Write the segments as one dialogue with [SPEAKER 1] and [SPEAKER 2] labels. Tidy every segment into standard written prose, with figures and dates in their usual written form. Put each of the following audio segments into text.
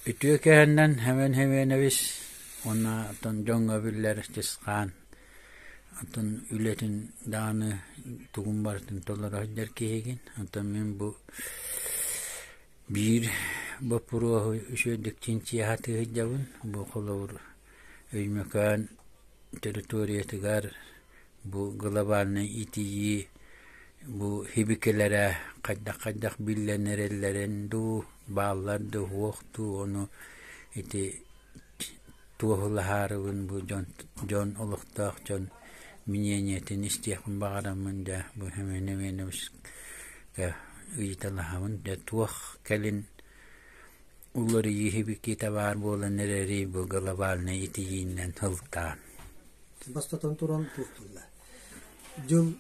[SPEAKER 1] Үтүө кэһэннэн Хэмэн Хэмиэнэбис уонна оттон дьоҥҥо биллэр Чысхаан оттон үлэтин даҕаны тугун барытын толоро сылдьар киһигин. Оттон мин бу биир боппуруоһу үчүгэйдик чинчийэ сатыы сылдьабын. Бу холобур Өймөкөөн территориятыгар бу глобальнай итийии бу хибикилэрэ хайдах-хайдах биллэн эрэллэрин дуу, бааллар дуу, суох дуу, ону ити туоһулаһаарыбын бу дьон, дьон олохтоох дьон мнениетин истиэхпин баҕараммын дьэ бу Семеновичка ыйыталаһабын дьэ туох кэлин уларыйыы хибикитэ баар буолан эрэрий бу глобальнай итийииннэн сылтаан.
[SPEAKER 2] Бастатан туран туохтулла. Дьыл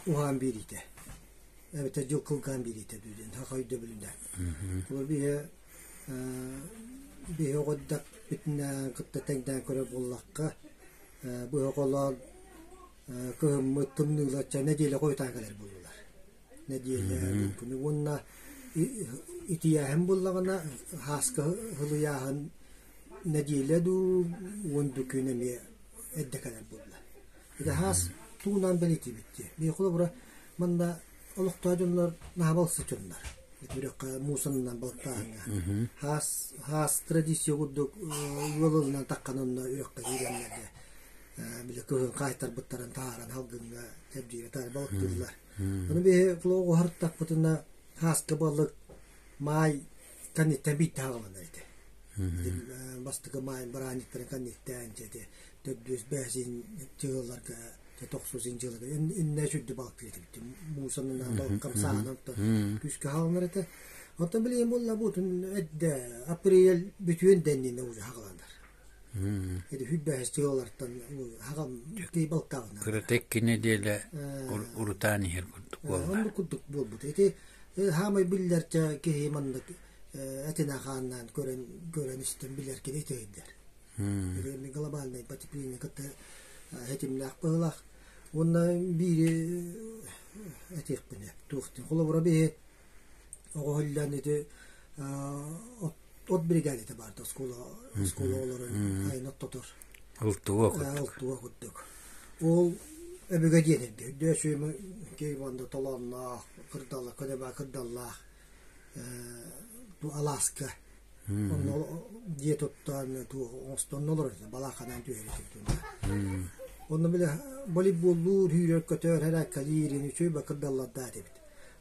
[SPEAKER 2] уһаан биэриитэ. Эбэтэр дьыл кылгаан биэриитэ дуу диэн саха өйдөбүлүнэн. Олор биһи биһи оҕо кытта тэҥнээн көрөр буоллахха, быһа холоон кыһыммыт тымныылар чэ нэдиэлэ хойутаан кэлэр буоллулар. Нэдиэлэ күнү уонна итийээһин буоллаҕына һааска һылыйааһын нэдиэлэ дуу уон дуу күн эмиэ эрдэ кэлэр буолла. Ити хаас тугунан бэлиэтиибит дии. Мин холобура манна олохтоох дьоннор наһаа балсы дьоннор. Үрэххэ муусанынан балыктааһыҥҥа. Хаас хаас традиция курдук ыал ылынан таххан онно үрэххэ киирэннэргэ били кыһын хаайтарбыттарын таһааран халгыҥҥа чэбдиирэ таай балыктыыллар. Ону биһи оҕоһортахпытына хааска балык маай канниттан биирдэ хааланар этэ. Бастакы маай бырааһынньыктарын канниттээн дьэ төрдүс бэһисин дьылларга тохсусун дьылыгар иннэ сүрдү балыктыыр этибит. Муусанынан балык хамсааһынан күүскэ хааланар этэ. Оттон билигин буолла буутун эрдэ апрель бүтүөн да иннинэ уже хааланар. Ити хүббэһэс дьыллартан хаҕам кий балтаҕына.
[SPEAKER 1] Кырата икки нэдиэлэ урутаан иһэр курдук буолла.
[SPEAKER 2] Оннук курдук буолбут. Ити хаамай биллэрчэ киһи маннык этинэ хааннаан көрөн көрөн истэн билэр кини итиһийдэр. Ити глобальное потепление кытта этимнээх быһылаах. Уонна биири этиэхпинэ туохтун. Холобура биһи оҕо иһиллэн ити от бригадата баар оскуола оскуола оҕолорун айан оттотор.
[SPEAKER 1] Ылтуга курдук.
[SPEAKER 2] Ылтуга курдук. Ол өбүгэ диэн эргэ. Өйдөө сүүмү киһи толоонноох, кырдалла, көнөбө кырдаллаах алааска онно дьиэ туттан оҥостон олорор балааканан түһэр Онно бile волейболлуур, сүүрэр-көтөр, һэрээккэлиир, үчүгэй кырдаллардаах этибит.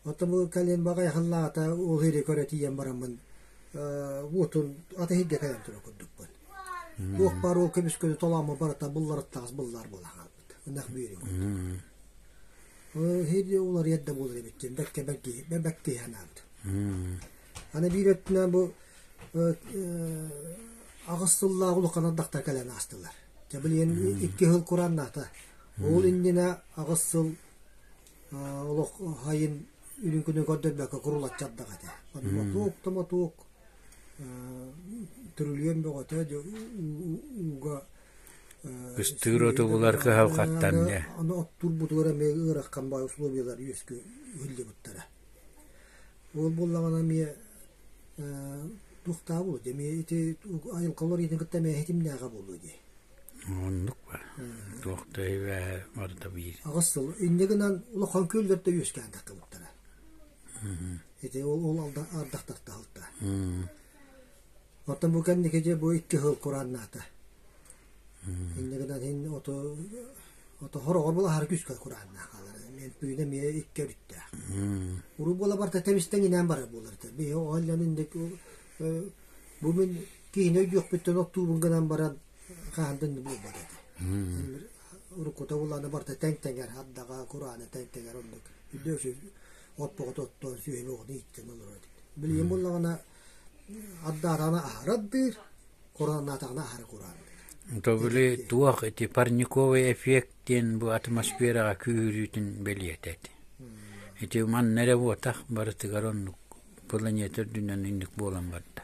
[SPEAKER 2] Оттон бу кэлин баҕайахыллаата ол иһири көрө тиийэн бараммын уотун ата иһиргэ кэлэн турар курдукпун. Туох баар ол көмүскэни толооммун барыта булларыттаҕас буллар буолан хаалбыт. Ынах бүөрүн курдук. Иһирди уларыйар да буолар эбит диэн бэркэ бэркэ санаабыт. Аны биир өттүнэн бу аҕыс сыллаах улахан ардахтар кэлэн аастылар. Дьэ билигин икки сыл курааннаата. Ол иннинэ аҕыс сыл олох сайын үрүҥ күнү көрдөрбөккө курулаччы ардах этэ. Мотуок да мотуок түрүлүөн бөҕөтө ууга
[SPEAKER 1] Кыстыыр оту булар кыһалҕаттан дьэ.
[SPEAKER 2] Аны оттуурбутугар эмиэ ыарахан баай условиялар үөскүү иһиллибиттэрэ. Ол буоллаҕына эмиэ туохтаах буолуо дии, эмиэ ити айылҕалар иитин кытта эмиэ ситимнээҕэ буолуо дии.
[SPEAKER 1] Оннук ба. Туох да үбэ барыта биир.
[SPEAKER 2] Аҕыс сыл. Инньэ гынан улахан күөллэртэ үөскээн тахсыбыттара. Ити ол ол ардахтартаһалта. Оттон бу кэнники дьэ бу икки сыл курааннаата. Инньэ гынан иһин ото ото хороҕор була күүскэ курааннаах хаалар. Мен эмиэ икки өрүттээх. Уруу буола барта тэбистэн инээн барар буолар. Биһи оҕоллон инник бу мин киһини өйдүөхпүттэн оттуубун гынан баран хаһан буолбат этэ. Уруккута булааны барыта тэҥ-тэҥэр, ардаҕа, кураана тэҥ-тэҥэр оннук. Үрдүө от боҕото оттоон, сүөһү оҕону ииттэн олорор этибит. Билигин буоллаҕына ардаатаҕына аһара ардыыр, курааннаатаҕына аһара кураанныыр.
[SPEAKER 1] То били туох ити парниковый эффект диэн бу атмосфераҕа күүһүрүүтүн бэлиэтэ ити. Ити манна эрэ буотах барытыгар оннук планета үрдүнэн инник буолан барда.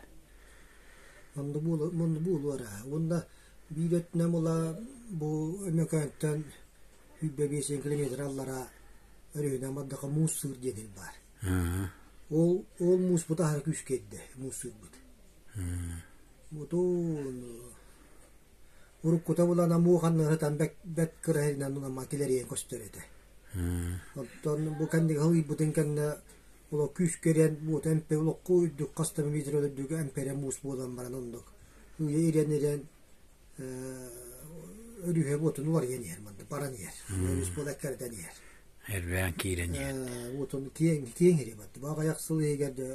[SPEAKER 2] Онно буолуо эрэ. Уонна биир өттүнэн була бу Өймөкөөнтөн 25 километр аллараа өрүһүнэн бардаха муус сыыр диэн сир баар. Ол ол мууспут аһара күүскэ ирдэ муус сыырбыт. Бутун уруккута булан мууханныгы сытан бэрт кыра сиринэн унама килэрийэн көстөр этэ. Оттон бу кэннигэ сылыйбытын кэннэ олох күүскэ ириэн буота эмпэ олоххо үрдүк хас да метр үрдүгү эмпэрэ муус буолан баран оннук ыйа ириэн-ириэн өрүһэ буотун уларыйан иһэр манна баран иһэр. Өрүс буола эккирэтэн иһэр.
[SPEAKER 1] Эрбээн киирэн иһэр.
[SPEAKER 2] Уотун киэҥ киэҥ ири батты. Баҕайах сыл иһигэр да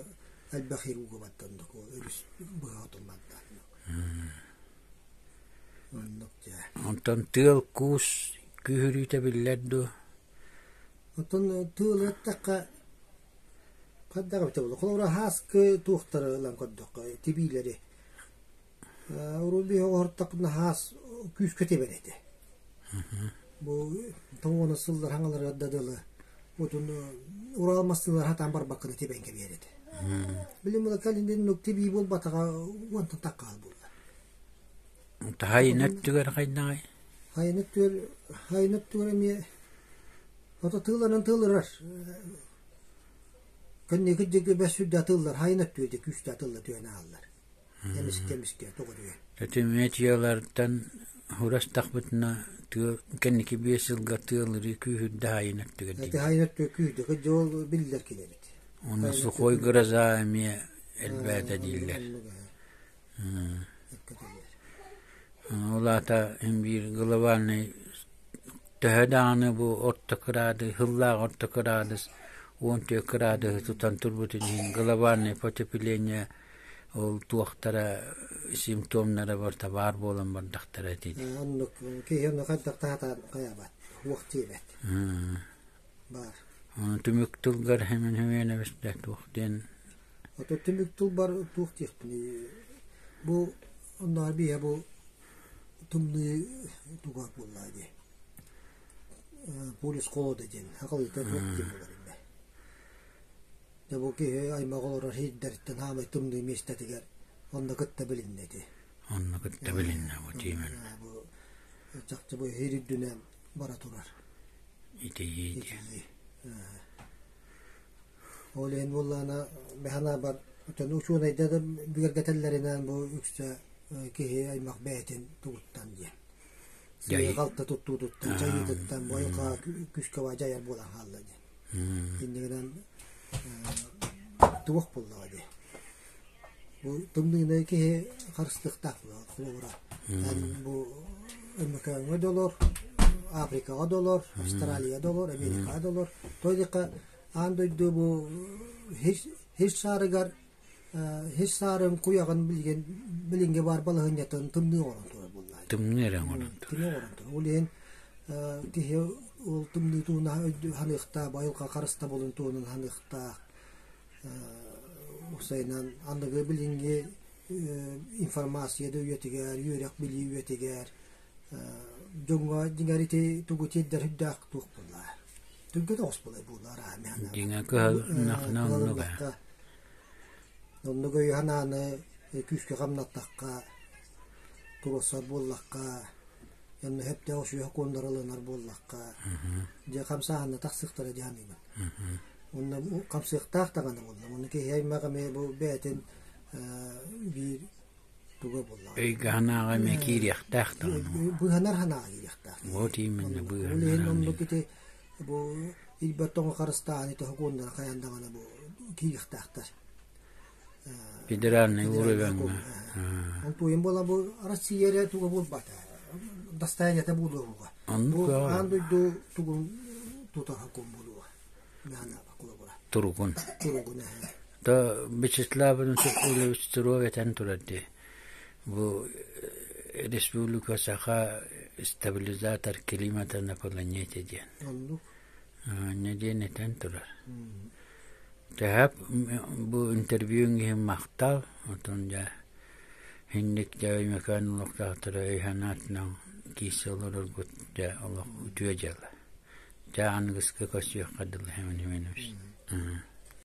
[SPEAKER 2] элбэх ири ууга батта оннук өрүс быһа отун барда. Оннук дьэ.
[SPEAKER 1] Онтон тыал-куус күүһүрүүтэ биллэр дуо?
[SPEAKER 2] Оттон тыал эттэххэ хайдах эбитэ буолуо. Холобура һааскы туохтары ылан көрдөххө тибиилэри Уруй оҕоһортохпуна хаас күүскэ тэбэр этэ. Бу тоҕуона сыллар хаҥаларыгар да дылы отун Урал массыыналар хатаан барбаккына тибэн кэбиһэр этэ. Билим була кэлин тибии буолбатаҕа уонтан таккаал буолла.
[SPEAKER 1] Таһайын өттүгэр хайдаҕай?
[SPEAKER 2] Хайын өттүгэр хайын өттүгэр эмиэ ото тыыланан тыылырар. Кэнники диэки бэс сүрдэ атыллар, хайын өттүгэр де күүстэ атылла түһэн ааллар. Эмискэ-эмискэ тоҕуруйан.
[SPEAKER 1] Этимиэтиялартан хурастахпытына тыа кэнники биэс сылга тыалырыы күүһүрдэ аайын өттүгэр
[SPEAKER 2] Эти хайын өттүгэр күүһүрдэ кыдьоол биллэр килэбит.
[SPEAKER 1] Уонна сухой гроза эмиэ элбээтэ дииллэр. Ол аата ин биир глобальный төһө даҕаны бу орто кыраадыс, сыллаах орто кыраадыс 14 кыраадыһы тутан турбутун иһин глобальное потепление ол туохтара симптомнара барыта баар буолан бардахтара ити.
[SPEAKER 2] Оннук киһи онно хайдах таһатаан хайаабат, уох тиэбэт. Баар.
[SPEAKER 1] Түмүк тылгар хэмин хэмиэнэбис да туох диэн
[SPEAKER 2] Ото түмүк тылбар туох диэхпиний бу оннооҕор биһиэхэ бу тымныы туга буоллаҕа дии полюс холода диэн сахалыыта туох диэн буолар иннэ. Дьэ бу киһи аймах олорор сирдэриттэн хаамай тымныы миэстэтигэр онно кытта билиннэ ити.
[SPEAKER 1] Онно кытта билиннэ бу тиимэн.
[SPEAKER 2] Бу чахчы бу сир үрдүнэн бара турар.
[SPEAKER 1] Итийии диэн.
[SPEAKER 2] Ол иһин буоллаҕына бэһанаабар оттон учуонайдар да бигэргэтэллэринэн бу үксэ киһи аймах бэйэтин тугуттан диэн. Сыыһа-халты туттуутуттан, дьайыытыттан бу айылҕа күүскэ дьайар буолан хаалла диэн. Иннигинэн туох буоллаҕа дии. Бу тымныыны киһи харыстыахтаах холобура. Бу Өймөкөөҥҥө да олор, Африкаҕа да олор, Австралияҕа да олор, Америкаҕа да олор. Той диэххэ аан дойду бу хир саарыгар хир саарын куйаҕын билигин билиҥҥи баар балаһыанньатын тымныы оҥорон турар буоллаҕа.
[SPEAKER 1] Тымныы эрэ оҥорон турар.
[SPEAKER 2] Тымныы оҥорон турар. Ол иһин киһи ол тымныы туһунан ханыахтаах, айылҕа харыстабылын туһунан ханыахтаах. Уопсайынан аныгы билиҥҥи информация да үйэтигэр, үөрэх-билии үйэтигэр дьоҥҥо дьиҥэр ити тугу тиэрдэр үрдээх туох буоллаа. Түргэн оҕус буолай буоллар аһа
[SPEAKER 1] Дьиҥэ кыһалыннахына оннук ээ.
[SPEAKER 2] Оннук өйү-санааны күүскэ хамнаттахха, туруорсар буоллахха, онно сөптөөх үчүгэй сокуоннары ылынар буоллахха, дьэ хамсааһынна тахсыахтара дии саныыбын. Уонна хамсыахтаах даҕаны буолла. Уонна киһи аймах эмиэ бу бэйэтин биир туга буоллаҕа.
[SPEAKER 1] Өйгө санааҕа эмиэ киириэхтээх даҕаны.
[SPEAKER 2] Быыһанар санааҕа киириэхтээх.
[SPEAKER 1] Вот именно
[SPEAKER 2] быыһанар. Ол иһин оннук ити бу ирбэт тоҥу харыстааһын ити сокуоннара хайаан даҕаны бу киириэхтээхтэр.
[SPEAKER 1] Федеральный уровеҥҥа.
[SPEAKER 2] Ол туйун буола бу Россия эрэ туга буолбата. Достояниета буолуоҕа. Бу аан дойду тугун тутар сокуон буолуоҕа.
[SPEAKER 1] Туругун. То Вячеслав Ильич Туров этэн турар дии. Бу республика Саха стабилизатор климата на планете диэн. Онно диэн этэн турар. Тэһэп бу интервьюҥ иһин махтал, отон дьэ инник дьэ Өймөкөөн олохтоохторо өй-санаатынан киирсэ олороргут дьэ олох үтүө дьыала. Дьэ аныгыскы көрсүөххэ дылы Семен Семенович.